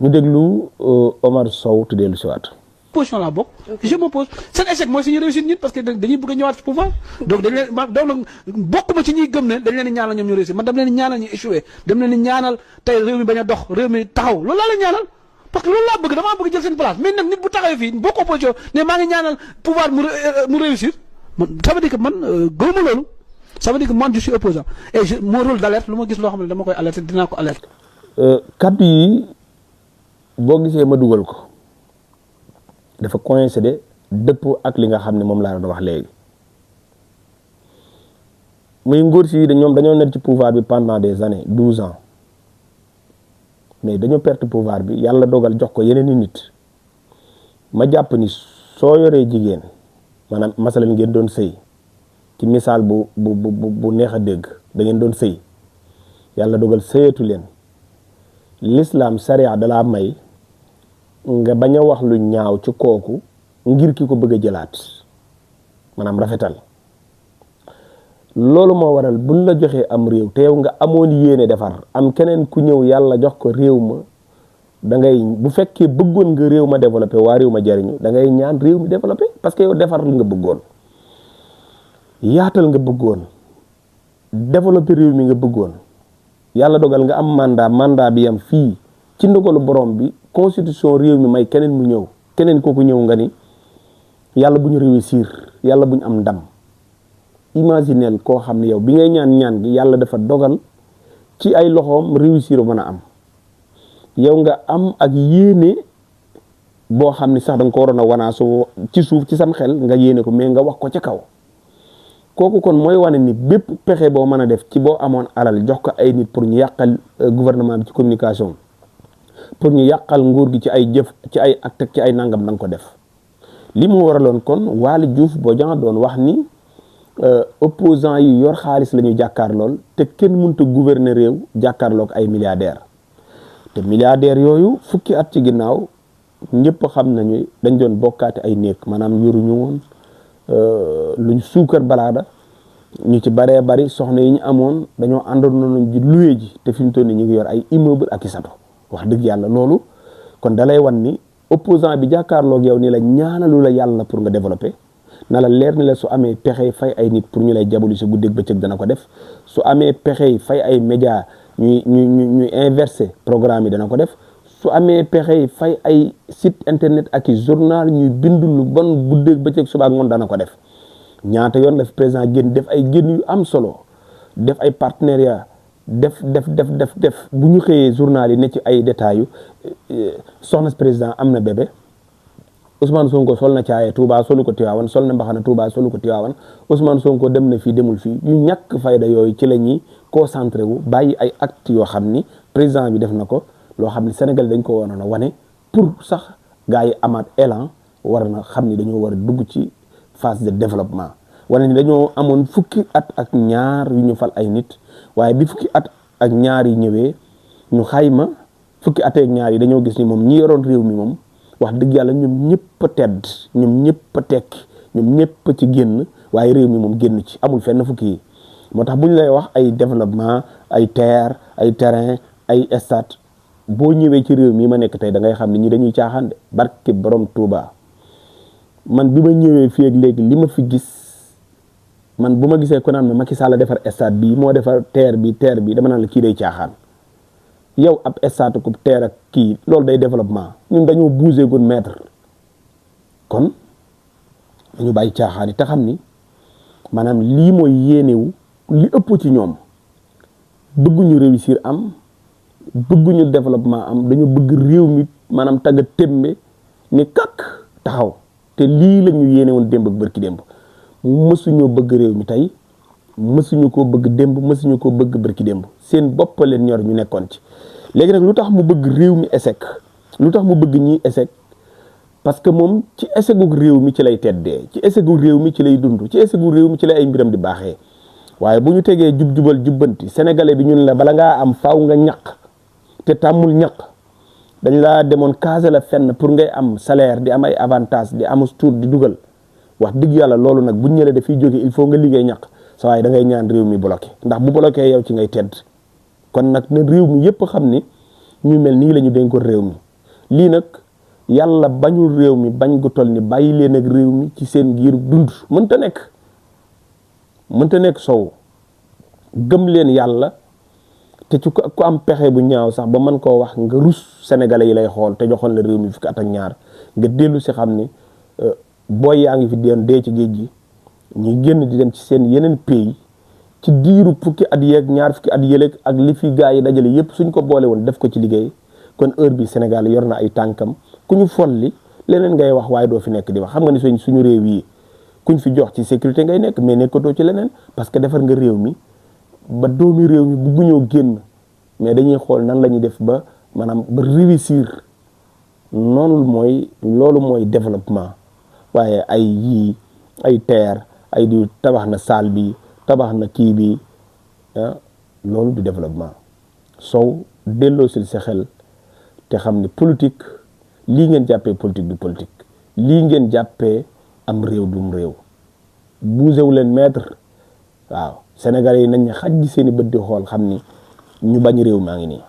ñu déglu Omar Sow te dellu si waat. position laa bokk. je me pose seen échec mooy suñu réussite ñun parce que dañuy bëgg a ñëwaat ci pouvoir donc dañ leen donc bokkuma ci ñuy gëm ne dañ leen di ñaanal ñoom ñu réussir man dam leen di ñaanal ñu échoué dem leen di ñaanal tey réew mi bañ a dox réew mi taxaw loolu laa leen ñaanal parce que loolu laa bëgg damaa bëgg jël seen place mais nag nit bu taxawee fii bokk opposition ne maa ngi ñaanal pouvoir mu réussir man ça veut dire que man gëmuma loolu ça veut dire que man je suis opposant et mon rôle d' alerte lu ma gis loo xam ne dama koy alerte dinaa ko alerte. kaddu yi boo gisee ma dugal ko dafa coïncider dëppoo ak li nga xam ne moom laa doon wax léegi muy ngóor si ñoom dañoo nekk ci pouvoir bi pendant des années 12 ans mais dañoo perte pouvoir bi yàlla dogal jox ko yeneen i nit ma jàpp ni soo yoree jigéen maanaam masalan ngeen doon sëy ci misaal bu neex a dégg da ngeen doon sëy yàlla dogal sëyatu leen l'islam sariya dalaa may nga bañ a wax lu ñaaw ci kooku ngir ki ko bëgg a jëlaat maanaam rafetal loolu moo waral buñ la joxee am réew te yow nga amoon yéene defar am keneen ku ñëw yàlla jox ko réew ma da ngay bu fekkee bëggoon nga réew ma développé waa réew ma jariñu da ngay ñaan réew mi développé parce que yow defar nga bëggoon yaatal nga bëggoon développé réew mi nga bëggoon yàlla dogal nga am mandat bi yam fii ci ndogalu borom bi constitution réew mi may keneen mu ñëw keneen kooku ñëw nga ni yàlla bu ñu réussir yàlla bu ñu am ndam imaginel koo xam ne yow bi ngay ñaan gi yàlla dafa dogal ci ay loxoom réussir mën a am yow nga am ak yéene boo xam ni sax da nga ko waroon a wanaasu ci suuf ci sam xel nga yéene ko mais nga wax ko ca kaw kooku kon mooy wane ni bépp pexe boo mën a def ci boo amoon alal jox ko ay nit pour ñu yàqal gouvernement bi ci communication pour ñu yàqal nguur gi ci ay jëf ci ay acte ci ay nangam da nga ko def li mu waraloon kon Waly Diouf Bodiang doon wax ni opposant yi yor xaalis la ñu jàkkaar lool te kenn mënta gouverner réew jàkkaarloog ay milliardaires te milliardaires yooyu fukki at ci ginnaaw ñëpp xam nañu dañ doon bokkaate ay néeg maanaam yoruñu woon luñ suukar balaada ñu ci baree bari soxna yi ñu amoon dañoo àndoon nañu ji luwe ji te fi mu toll nii ñu ngi yor ay immeuble ak i sato wax dëgg yàlla loolu kon dalay wan ni opposant bi jàkkaarloog yow ni la ñaanalu la yàlla pour nga développer na la leer ni la su amee pexe fay ay nit pour ñu lay jaboli si guddeeg bëccëg dana ko def su amee pexe fay ay média ñuy inverser programme yi dana ko def su amee pexe fay ay site internet ak i journal ñuy bind lu bon guddeeg bëccëg suba ak ngoon dana ko def ñaata yoon la fi président génn def ay génn yu am solo def ay partenariat def bu ñu xëyee journal yi ne ci ay détails yu soxna président am na bébé Ousmane Sonko sol na caaye Touba solu ko Tiwaawan sol na mbaxana Touba solu ko Tiwaawan Ousmane Sonko dem na fii demul fii yu ñàkk fayda yooyu ci la ñuy concentré wu bàyyi ay actes yoo xam ni président bi def na ko loo xam ni Sénégal dañ ko waroon a wane pour sax gars yi amaat élan war na xam ni dañoo war a dugg ci phase de développement wane ni dañoo amoon fukki at ak ñaar yu ñu fal ay nit waaye bi fukki at ak ñaar yi ñëwee ñu xayma fukki at ak ñaar yi dañoo gis ni moom ñi yoroon réew mi moom wax dëgg yàlla ñoom ñëpp a tedd ñoom ñëpp a tekki ñoom ñëpp a ci génn waaye réew mi moom génn ci amul fenn fukki yi moo tax bu ñu lay wax ay développement ay terre ay terrain ay stade boo ñëwee ci réew mi ma nekk tey da ngay xam ne ñi dañuy caaxaan de barke borom Touba man bi ma ñëwee fii ak léegi li ma fi gis man bu ma gisee ko naan ma Macky Sall defar stade bi moo defar terre bi dama naan la kii day caaxaan yow ab stade ku terre ak kii loolu day développement ñun dañoo bougé gun mètre kon dañu bàyyi caaxaan yi te xam ni maanaam lii mooy yéenewu li ëpp ci ñoom bëgguñu réussir am bëgguñu développement am dañu bëgg réew mi maanaam tagga témbe ni kakk taxaw te lii la ñu yéene woon démb ak bërki démb mësuñoo bëgg réew mi tey mësuñu ko bëgg démb mësuñu ko bëgg bërki démb seen bopp leen ñor ñu nekkoon ci léegi nag lu tax mu bëgg réew mi échec lu tax mu bëgg ñi échec parce que moom ci échec gu réew mi ci lay teddee ci échec gu réew mi ci lay dund ci échec gu réew mi ci lay ay mbiram di baaxee waaye bu ñu tegee jubal jubbanti sénégalais bi ñun la bala ngaa am faaw nga ñaq te tàmmul ñaq dañ laa demoon casé la fenn pour ngay am salaire di am ay avantage di am tour di dugal wax dëgg yàlla loolu nag bu ñu ñëwee dafiy jóge il faut nga liggéey ñaq sa waaye da ngay ñaan réew mi bloqué ndax bu bloqué yow ci ngay tedd kon nag ne réew mi yëpp xam ni ñu mel nii la ñu dénkoon réew mi lii nag yàlla bañul réew mi bañ gu toll ni bàyyi leen ak réew mi ci seen giiru dund mënta nekk Sow gëm leen yàlla te ci ku am pexe bu ñaaw sax ba mën koo wax nga rus sénégalais yi lay xool te joxoon la réew mi fukki at ak ñaar nga dellu si xam ni booy yaa ngi fi dee ci géej gi ñuy génn di dem ci seen yeneen pays ci diiru fukki at yeeg ñaar fukki at yëleeg ak li fi gaa yi dajale yépp suñ ko boole woon def ko ci liggéey kon heure bi Sénégal yor na ay tànkam ku ñu folli leneen ngay wax waaye doo fi nekk di wax xam nga ni suñu réew yi kuñ fi jox ci sécurité ngay nekk mais nekkatoo ci leneen parce que defar nga réew mi ba doomi réew mi bugguñoo génn mais dañuy xool nan la ñuy def ba maanaam ba réussir loolu mooy développement waaye ay terre ay di tabax na salle bi tabax na kii bi loolu du développement. Sow delloo sil sa xel te xam ne politique lii ngeen jàppee politique du politique lii ngeen jàppee am réew dum réew buusewu leen maître waaw Sénégalais yi nañ ne xaj ji seen i bët di xool xam ni ñu bañ réew maa ngi nii